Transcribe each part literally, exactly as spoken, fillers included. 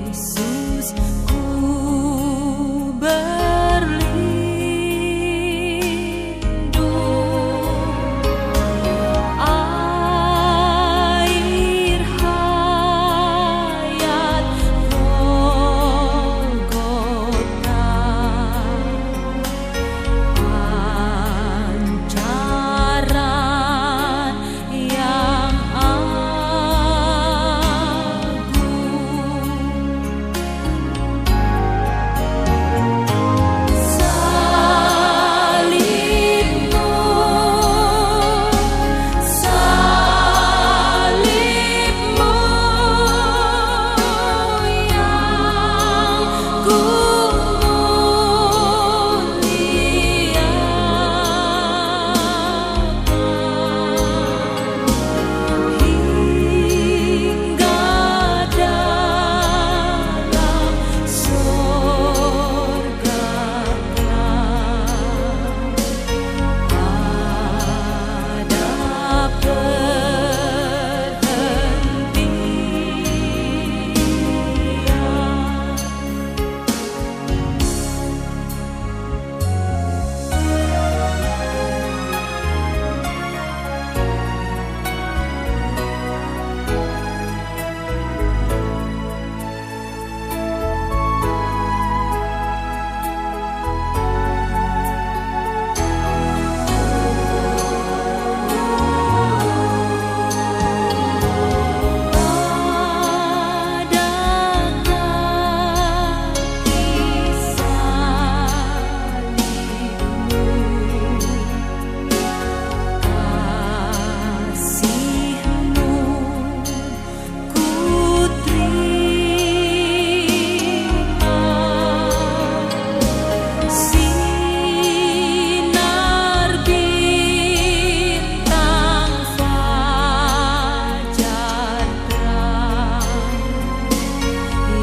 Yesus, ku berlindung, air hayat Golgota, pancaran yang agung. Salibmu, salibmu yang ku muliakan. Hingga dalam sorga kelak ada perhentian. Kasihmu ku terima, sinar bintang fajar terang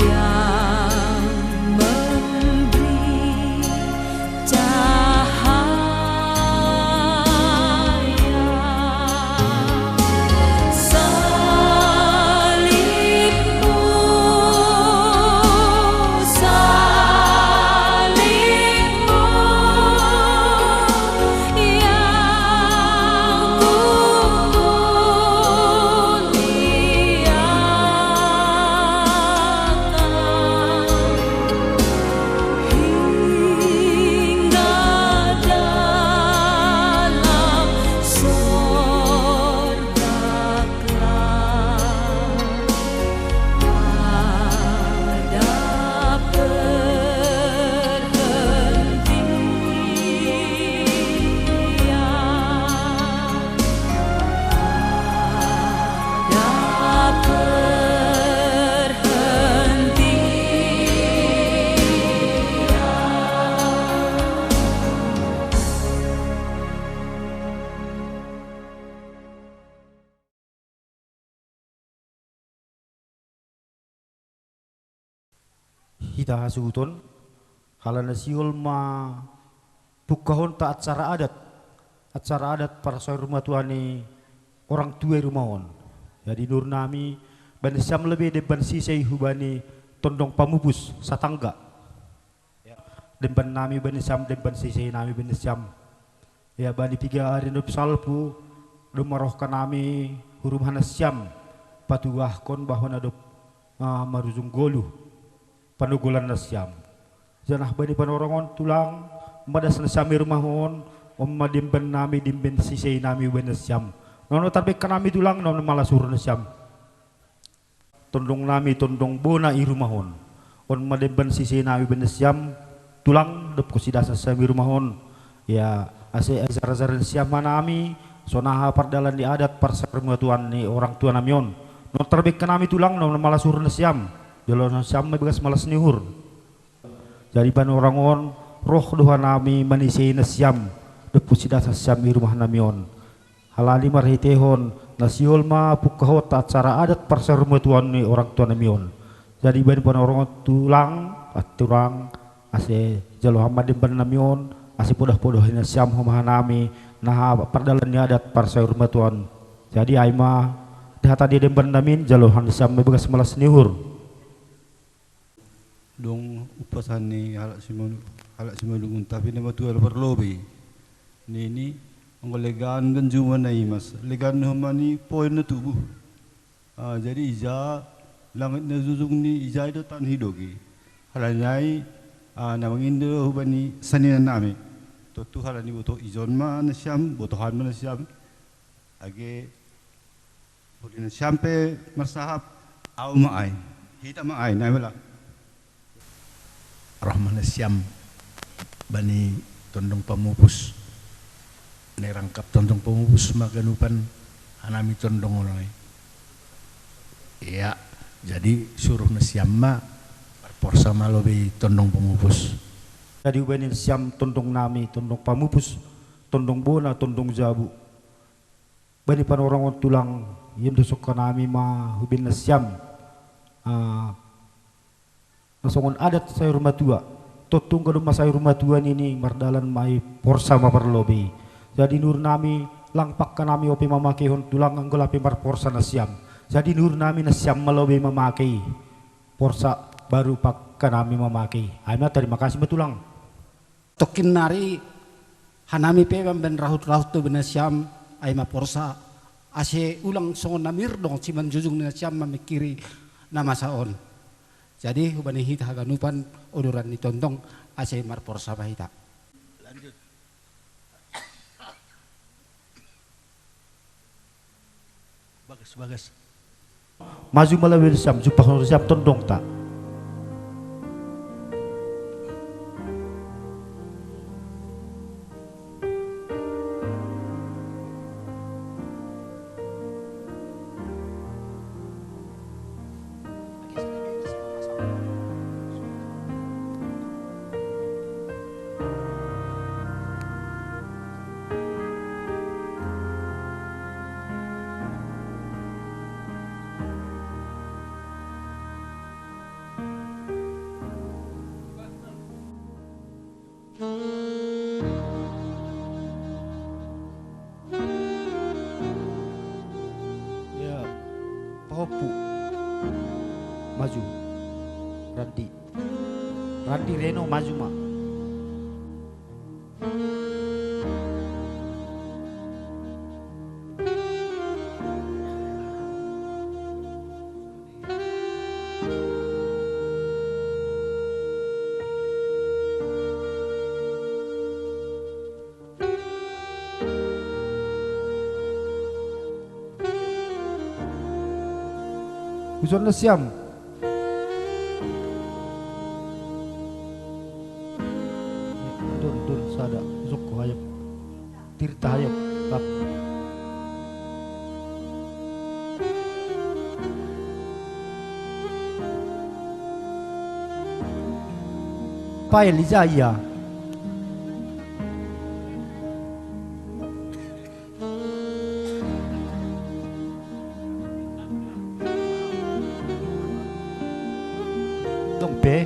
yang memberi cahaya. Salibmu, salibmu yang ku muliakan. Hingga dalam sorga kelak ada perhentian. Ada perhentian. Hita hasuhuton, halana sihol ma pungkahonta acara adat, acara adat parsaor matua ni orang tua i rumah on. Jadi nuaeng nami bani siam lebe demban sisei hubani tondong pamupus satangga. Demban nami bani siam, demban sisei nami bani siam. Ia bani piga ari na dob salpu, domma roh hanami hu rumah nasiam, patuahkon bahwa na dob, ah, marujung goluh. Panogolan nasiam. Janah bani panorongon tulang, madas nasiam i rumah on, on ma demban nami, demban sisei nami ubaen nasiam. Nono tarbengka nami tulang, nono malas uhur nasiam. Tondong nami, tondong bona i rumah on. On ma demban sisei nami ubaen nasiam, tulang, dob husidas nasiam i rumah on. Ia, ase ajar-ajar nasiam hanami, sonaha pardalan ni adat parsaurmatuan ni orang tua nami on. Nono tarbengka nami tulang, nono malas uhur nasiam. Jalo nasiam ma ibagas malas ni uhur. Jadi panorongon, roh do hanami manisei nasiam, dob husidas nasiam i rumah nami on. Halani marhiteihon na sihol ma pungkahonta acara adat parsaurmatuan ni orang tua nami on. Jadi bani panorongon tulang, ah, tulang, ase jalo ham ma demban nami on, ase podah-podahi nasiam homa hanami, naha pardalan ni adat parsaurmatuan. Jadi ai ma, di hata ni demban nami on, jalo nasiam ma ibagas malas ni uhur. Dung upasan ni halak Simanjuntak, halak Simanjuntak, tapi na matua parlobei. Nini, anggo legan ganjang ma na imas, legan homa ni poin na tubuh. Ah, jadi ija langit na jujung ni ija i do tan hidoge. Halani ai, ah, na mangindo hubani sanina nami. Tontu halani boto ijon ma nasiam, boto han ma nasiam. Age, uli nasiam pe marsahap, au ma ai. Hita ma ai, na mela. Roh ma nasiam bani tondong pamupus. Na i rangkap tondong pamupus ma ganupan hanami tondong on ai. Ia, jadi suruh nasiam ma, marporsa ma lobei tondong pamupus. Jadi ubaen nasiam tondong nami, tondong pamupus, tondong bona, tondong jabu. Bani panorongon tulang, iendosongka nami ma hubaen nasiam. Ah, na songon adat saur matua. Tontu anggo domma saur matua nini, mardalan ma i, porsa ma parlobei. Jadi niuhur nami, lang pangka nami ope mamakeihon tulang, anggo lape marporsa nasiam. Jadi niuhur nami nasiam ma lobei mamake i. Porsa baru pangka nami mamake i. Ai ma, tarima kasih ma tulang. Tongkin nari hanami pe mambaen rahut-rahut tu ubaen nasiam, ai ma porsa, ase ulang songon na mirdong simanjujung ni nasiam mamingkiri na masa on. Jadi hubani hita haganupan uduran ni tondong, ase marporsa ma hita. Lanjut. Bagas, bagas. Maju ma lobei nasiam, jumpang nasiam tondongta. Ya, pahompu. Maju. Randi. Randi Reno, maju ma. Huson nasiam. Don, don, sada. Huson ho ayam. Tirta ayam. Rap. Pael ija ia. Dong pe.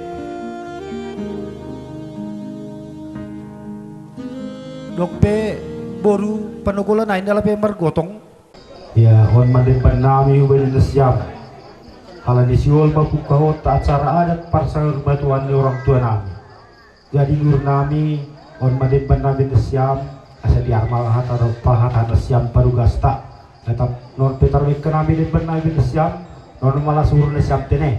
Dong pe boru panogolan ai ndala pe margotong. Ia, on ma demban nami hubaen nasiam. Halani sihol ma pungkahonta acara adat parsaurmatuan ni orang tua nami. Jadi niuhur nami, on ma demban nami nasiam, asa dear ma hata, hata nasiam parugasta. Tetap non pe tarbengka nami demban nami nasiam, non malas uhur nasiam tene.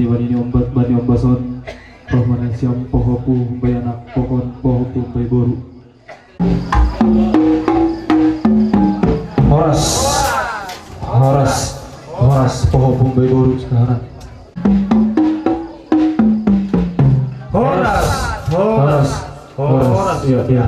jadi bani ni omba-, bani ombason, roh ma na sian pohompu umbai anak, pohon pohompu umbai boru. Horas, horas, horas, pohompu umbai boru sekarang. Horas, horas, horas. Iya, iya.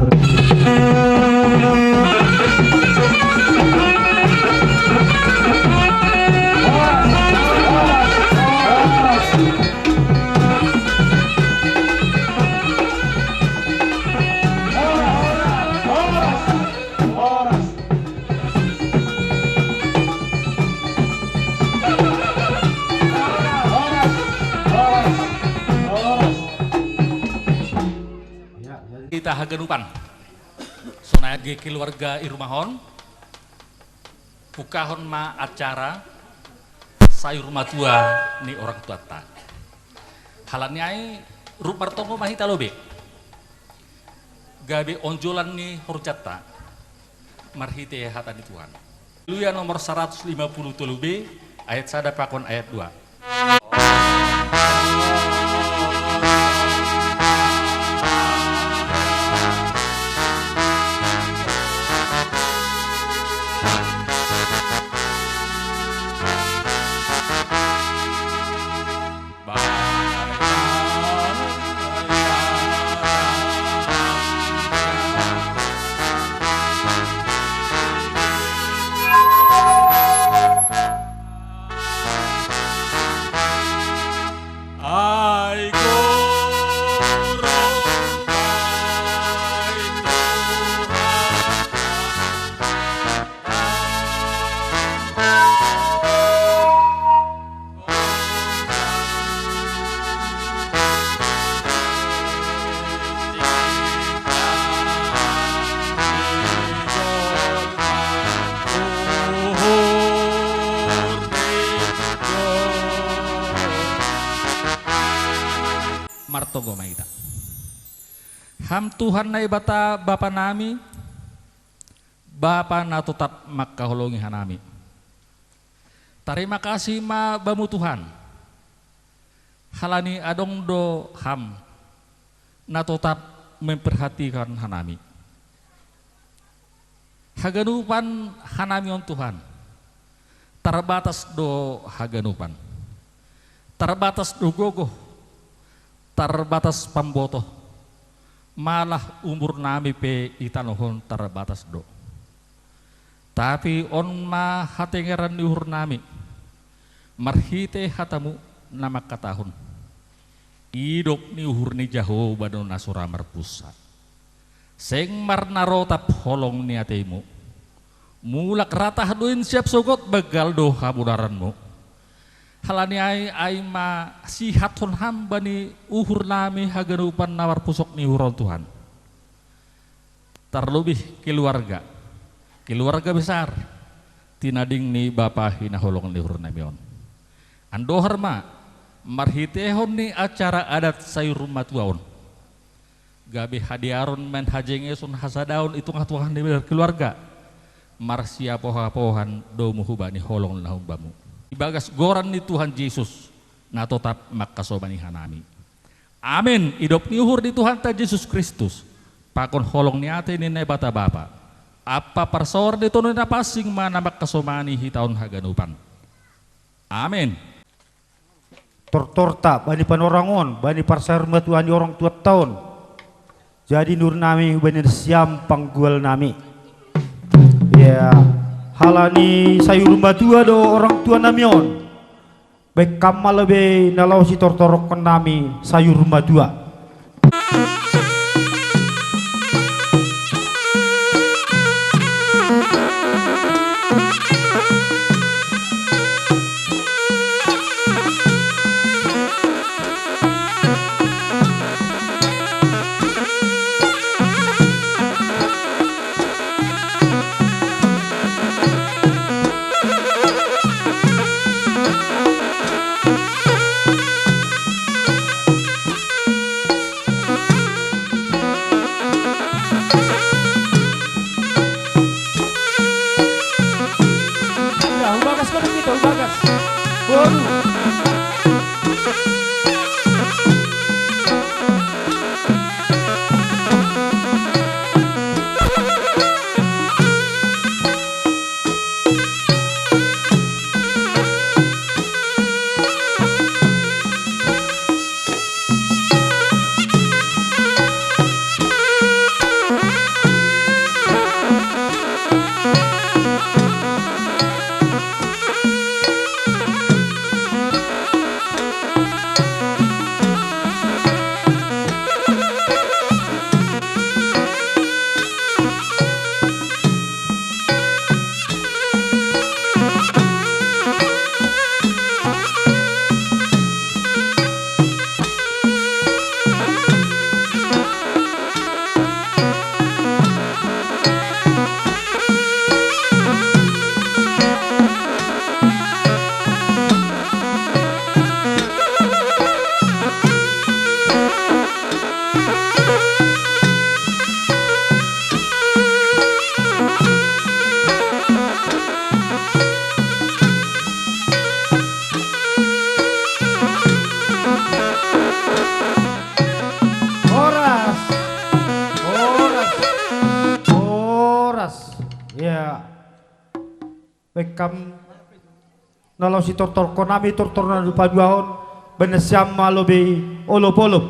Hita haganupan. Sonai age keluarga i rumah on, pukahon ma acara sayur matua ni orang tuanta. Halani ai, rup martonggo ma hita lobi, gabe onjolan ni horjanta marhite hata ni Tuhan. Haleluya nomor saratus lima puluh tolu B, ayat sada pakon ayat dua. Martonggo ma hita. Ham Tuhan Naibata Bapa nami, Bapa na totap mangkaholongi hanami. Tarima kasih ma Bamu Tuhan, halani adong do Ham na totap memperhatikan hanami. Haganupan hanami on Tuhan, tarbatas do haganupan, tarbatas do gogo, tarbatas pamboto, malah umur nami pe i tanoh on tarbatas do. Tapi on ma hatengeran ni uhur nami, marhite hatamu na mangkatahon: Idop ni uhur ni Jahowa do na so ra marpunsa. Seng marnarotap holong ni ateimu. Mulak ratah do in siap sogot, banggal do hamudaranmu. Halani ai, ai ma sihathon Ham bani uhur nami haganupan na marpusok ni uhur on Tuhan. Tarlobih keluarga, keluarga besar, tinading ni Bapa hinaholongan ni uhur nami on. Andohar ma marhitehon ni acara adat sayur matua on, gabe hadearon, bahen hajengeson, hasadaon i tongah-tongah ni keluarga, marsiapoh-apohan domu hubani holong na humbamu. Ibagas goran ni Tuhan Jesus, na totap mangkasomani hanami. Amin. Idop ni uhur ni Tuhanta Jesus Kristus, pakon holong ni atei ni Naibata Bapa, ampa parsaoran ni Tondi Napansing ma na mangkasomani hita on haganupan. Amin. Tortorta bani panorang on, bani parsayur matua ni orang tuanta on, jadi ni uhur nami hubani nasiam panggual nami. Ya, halani sayur matua do orang tua nami on, baen Ham ma lobi na laho sitortorongkon nami sayur matua. Horas. Horas. Horas. Ya. Baik, kam na laos itortorkon nami tortor na paduahon, baen nasiam ma lobei olopolop.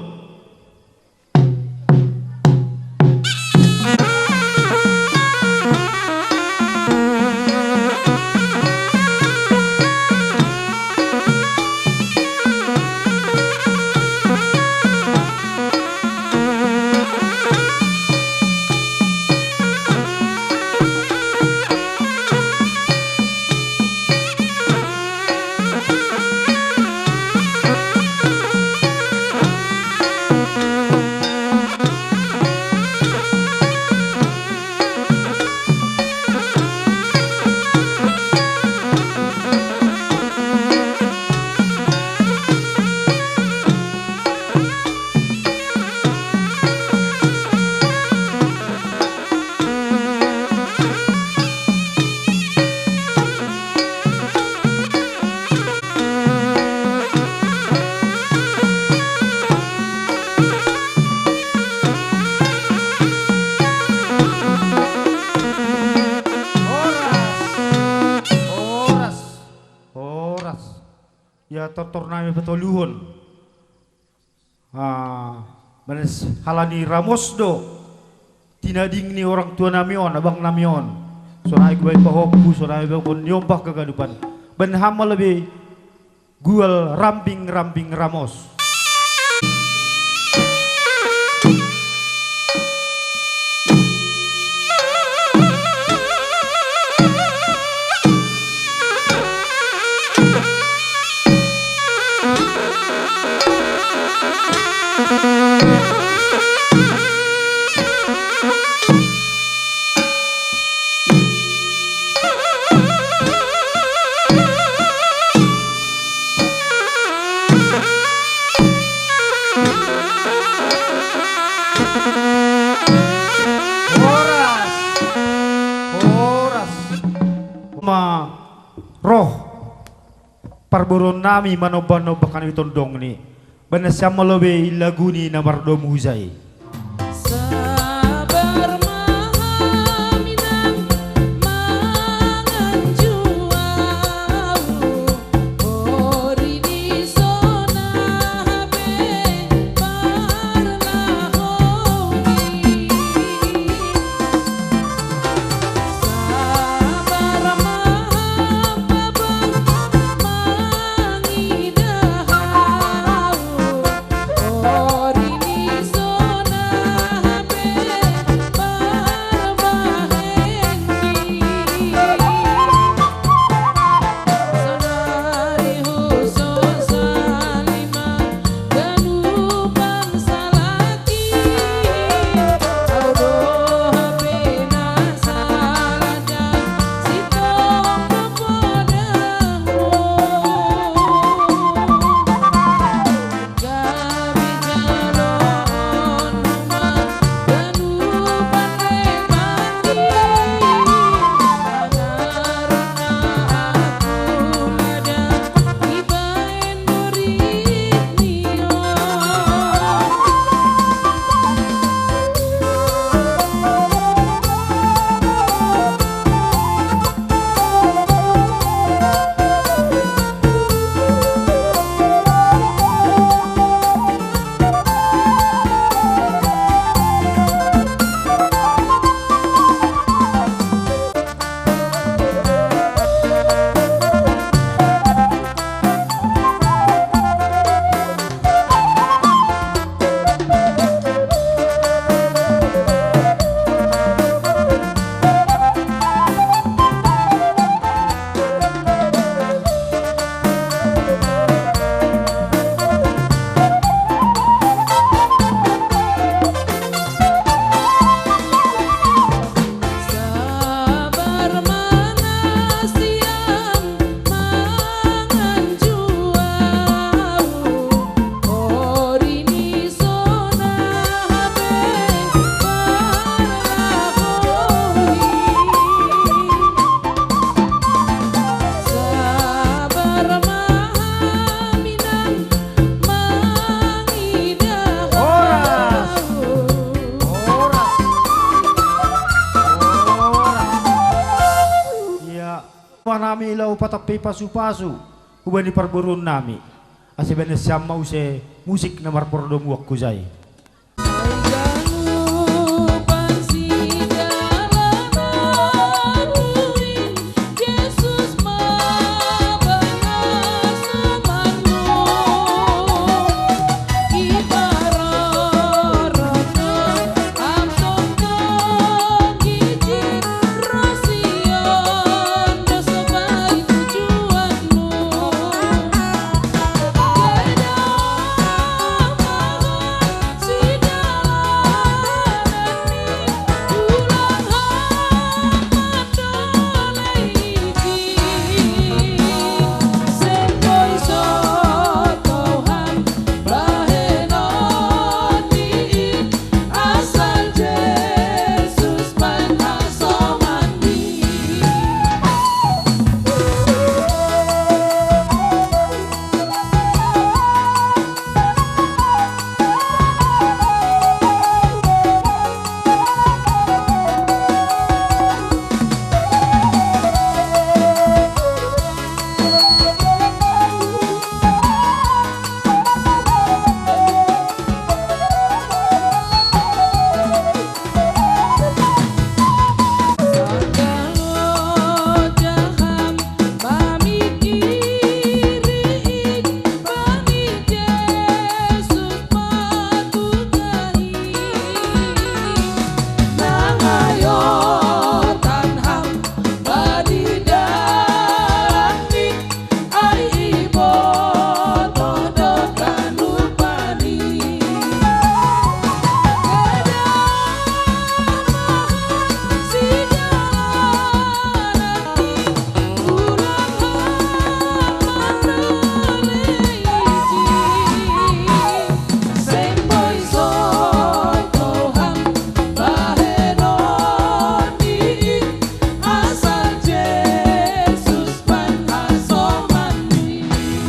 Horas. Horas. Horas. Ya, tortor nami patoluhon. Ah, baen halani ramos do tinading ni orang tua nami on, abang nami on. Sonai hubaen pahompu, sonai hubaen niombah haganupan. Baen hamu ma lobei gual rambing-rambing ramos. Horas. Horas. Ma roh parboruon nami manombah-nombah hami tondong ni. Baen nasiam ma lobei lagu ni na mardomu huja i. Sabar ma hami nang manganju au, hori ni sona be parlahomi. Sabar ma hami nang mangidah au, hori ni sona Patampe pasu-pasu hubani parboruon nami. Asa baen nasiam ma use musik na marpordomuan hujai.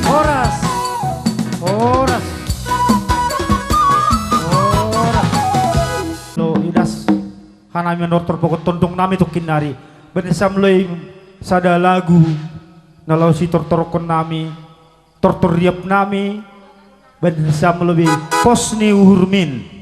Horas. Horas. Horas. Lo idas hanami manortor pogot tondong nami tongkin nari. Baen nasiam lo i sada lagu na laho sitortorkon nami, tortor riap nami, baen nasiam lo i pos ni uhurmi.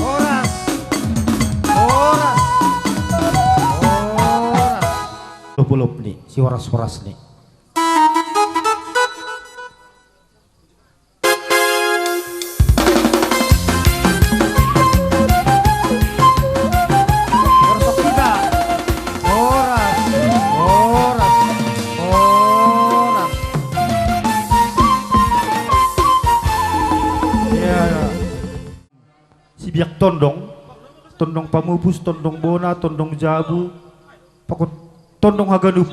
Horas. Horas. Horas. Lop-lop ni, si horas-horas ni. Sibiak tondong, tondong pamupus, tondong bona, tondong jabu, pakon tondong haganup,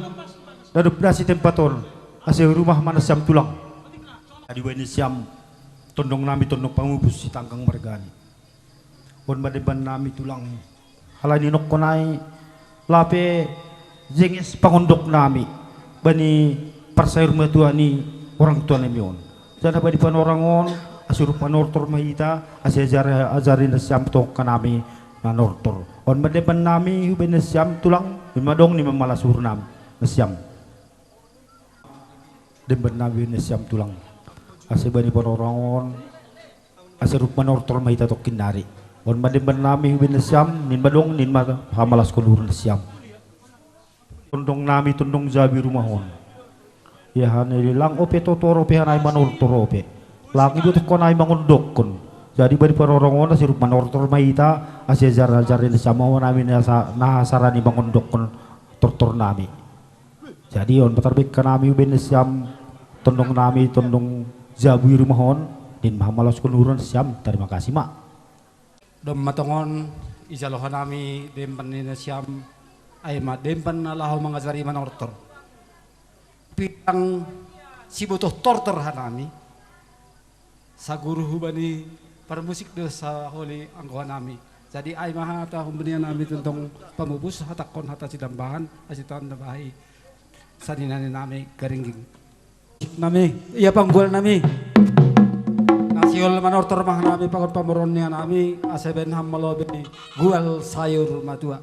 na dob das i tempat on, ase rumah ma nasiam tulang. Adi baen nasiam, tondong nami tondong pamupus Sitanggang margana. On ma demban nami tulang. Alai ninongkon ai, lape jenges pangondok nami bani parsayur matua ni orang tua nami on. Jala bani panorang on, ase rup manortor ma hita, ase ajari, ajari nasiam tongka nami manortor. On ma demban nami hubaen nasiam tulang, ninma dong ninma malas uhur nami nasiam. Demban nami hubaen nasiam tulang. Ase bani panorang on, ase rup manortor ma hita tongkin nari. On ma demban nami hubaen nasiam, ninma dong ninma hamalaskon uhur nasiam. Tondong nami tondong jabu i rumah on. Ia hanai lang ope totor ope hanai manortor ope. Lang ibotohon ai mangondokkon. Jadi bani panorang on ase rup manortor ma hita, ase ajar-ajar nasiam ma nami na hasara ni mangondokkon tortor nami. Jadi on ma tarbengka nami hubaen nasiam tondong nami tondong jabu i rumah on, ninma hamalaskon uhur nasiam, tarima kasih ma. Domma tongon ijalo hanami demban ni nasiam, ai ma demban na laho mangajari manortor. Pitang sibotoh tortor hanami. Saguru hubani parmusik do saholi anggo hanami. Jadi ai ma hata humbani hanami tondong pamupus, hatangkon hata sidambahan, ase tambahi sanina ni nami garingging. Nami, ia panggual nami. Na sihol manortor ma hanami pakon pamoruon ni hanami, ase baen ham malobi gual sayur matua.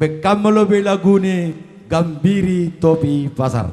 Pekkamma lobe laguni Gambiri Topi Pasar.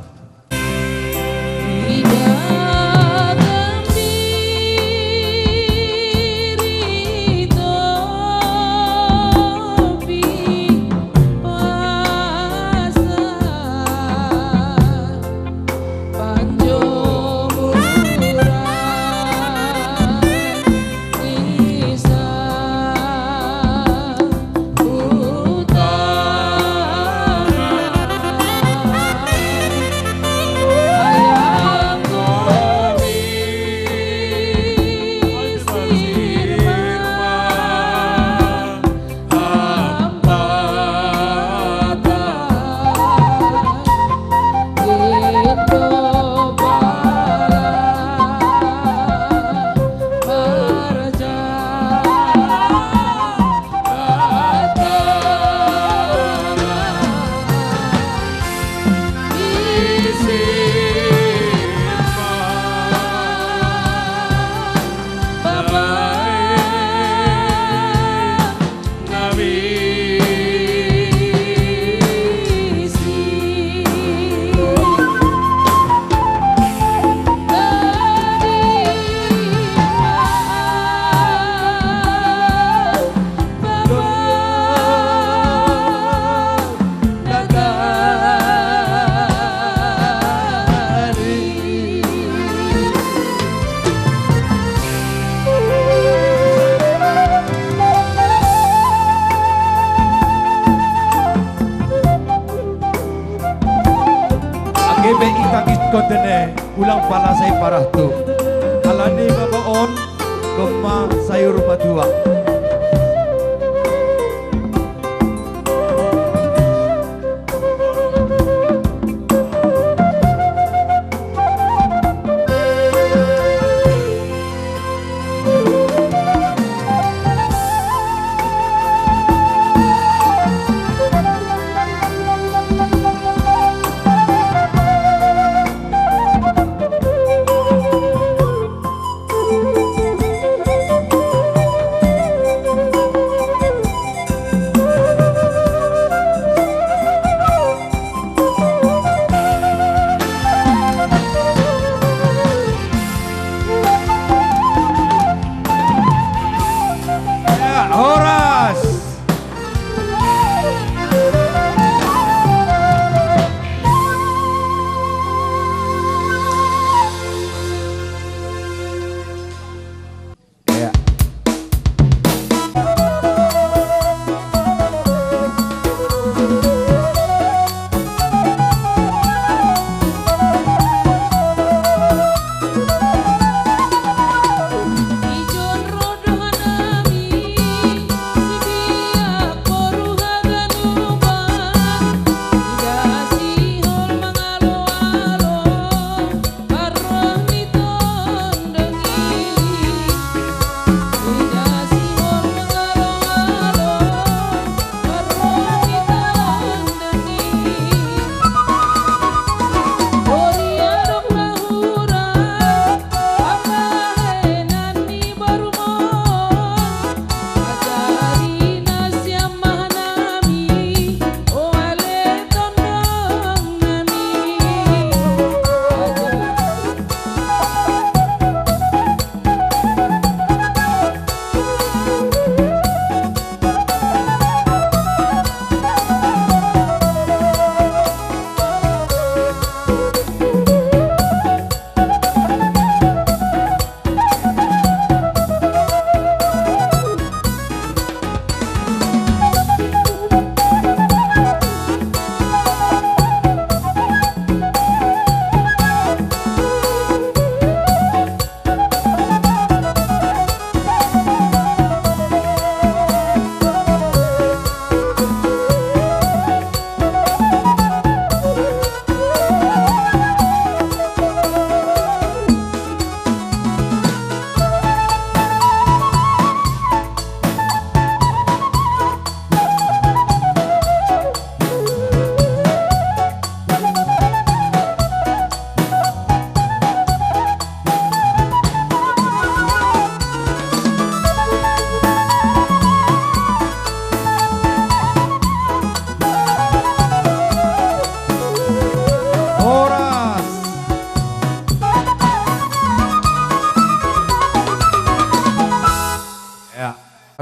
Angge me itangis kontene ulang pala sai parahtu. Alani baba on gemma sayur matua.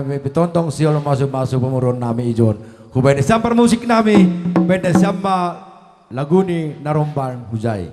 Betontong siolo masu-masu pamoruon nami ijon. Hubaen sian parmusik nami, baen sian ma lagu ni Naromban Hujai.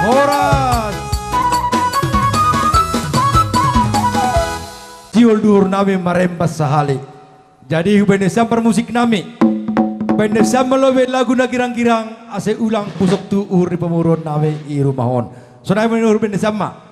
Horas. Siul duhur nami marembas sahali. Jadi hubaen sian parmusik nami, baen sian ma lobei lagu na girang-girang, ase ulang pusok tu uhur ni pamoruon nami i rumah on. Sonai ma ni uhur, baen sian ma.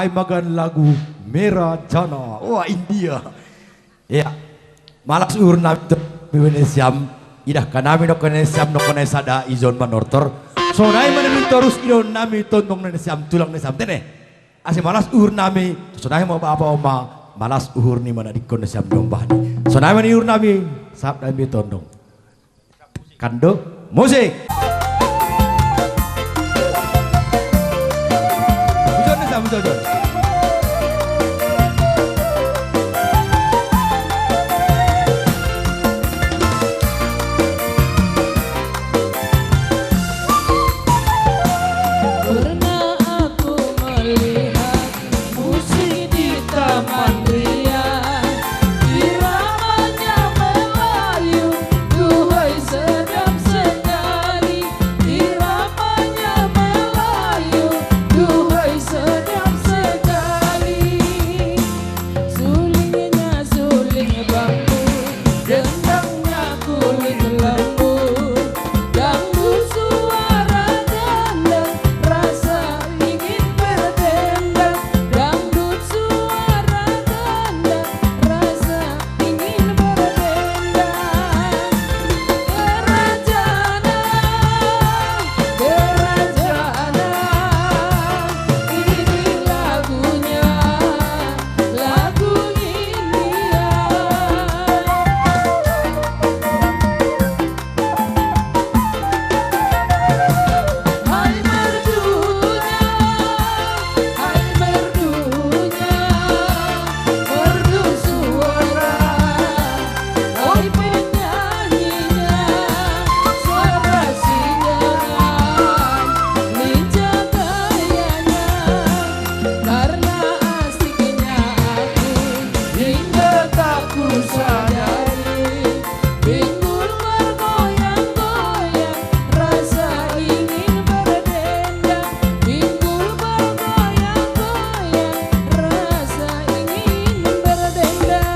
Ai magan lagu Merah Jana. Wah, India. Ya. Malas uhur nami tu, mi wene siam. Idah kanami no kone siam no kone sada izon manortor. Sonai mana mi torus ido nami tondong nene siam tulang ne siam tene. Asi malas uhur nami, sonai mo bapa oma, malas uhur ni mana dikon ne siam dombah ni. Sonai mana uhur nami, sap nami tondong. Kando, musik. Bujur ne siam, bujur, bujur. Pernah aku melihat musik di Taman Ria, iramanya Melayu, duhai sedap sekali. Iramanya Melayu, duhai sedap sekali. Sulingnya suling bambu, gendangnya kulit lembu, dangdut suara ganda, rasa ingin berdendang. Dangdut suara ganda, rasa ingin berdendang. Gerajana, gerajana, ini lagunya, lagu India. Hai merdunya, hai merdunya, merdu suara, oi penyanyinya, suara sinyangan, lincah gayanya. Karena asiknya aku hingga tak kusadari. Pinggul bergoyang-goyang, rasa ingin berdendang. Pinggul bergoyang-goyang, rasa ingin berdendang.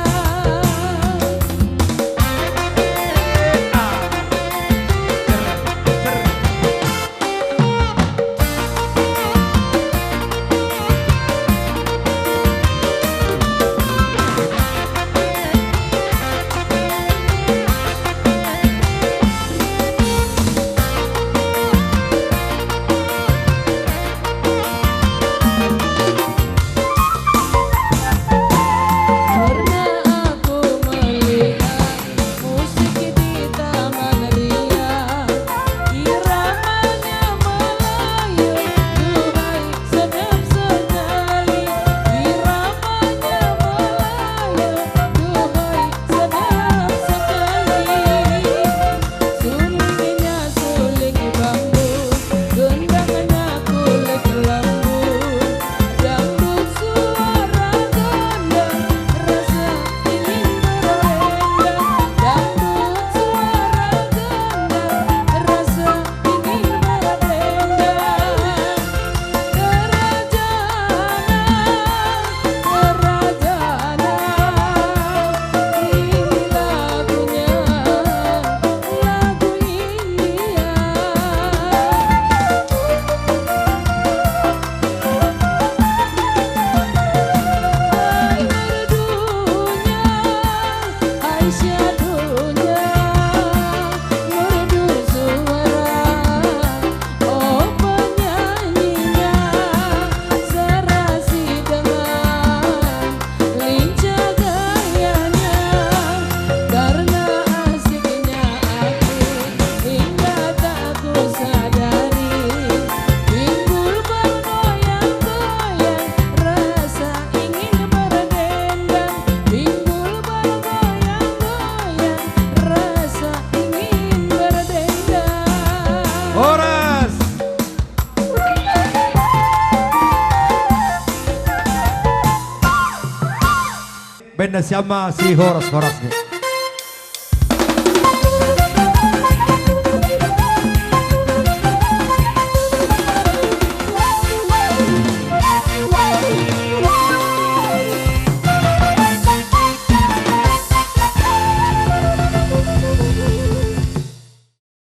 Pernah aku melihat musik di Taman Ria, iramanya Melayu, duhai sedap sekali. Iramanya Melayu, duhai sedap sekali. Sulingnya suling bambu, gendangnya kulit lembu. Dangdut suara ganda, rasa ingin berdendang. Dangdut suara ganda, rasa ingin berdendang. Gerajana, gerajana, ini lagunya, lagu India. Hai merdunya, hai syadunya, merdu suara, oh penyanyinya, serasi dengan lincah gayanya. Karena asiknya aku hingga tak kusadari. Pinggul bergoyang-goyang, rasa ingin berdendang. Pinggul bergoyang-goyang, rasa ingin berdendang. Horas. Band ne siam ma si horas-horas ni.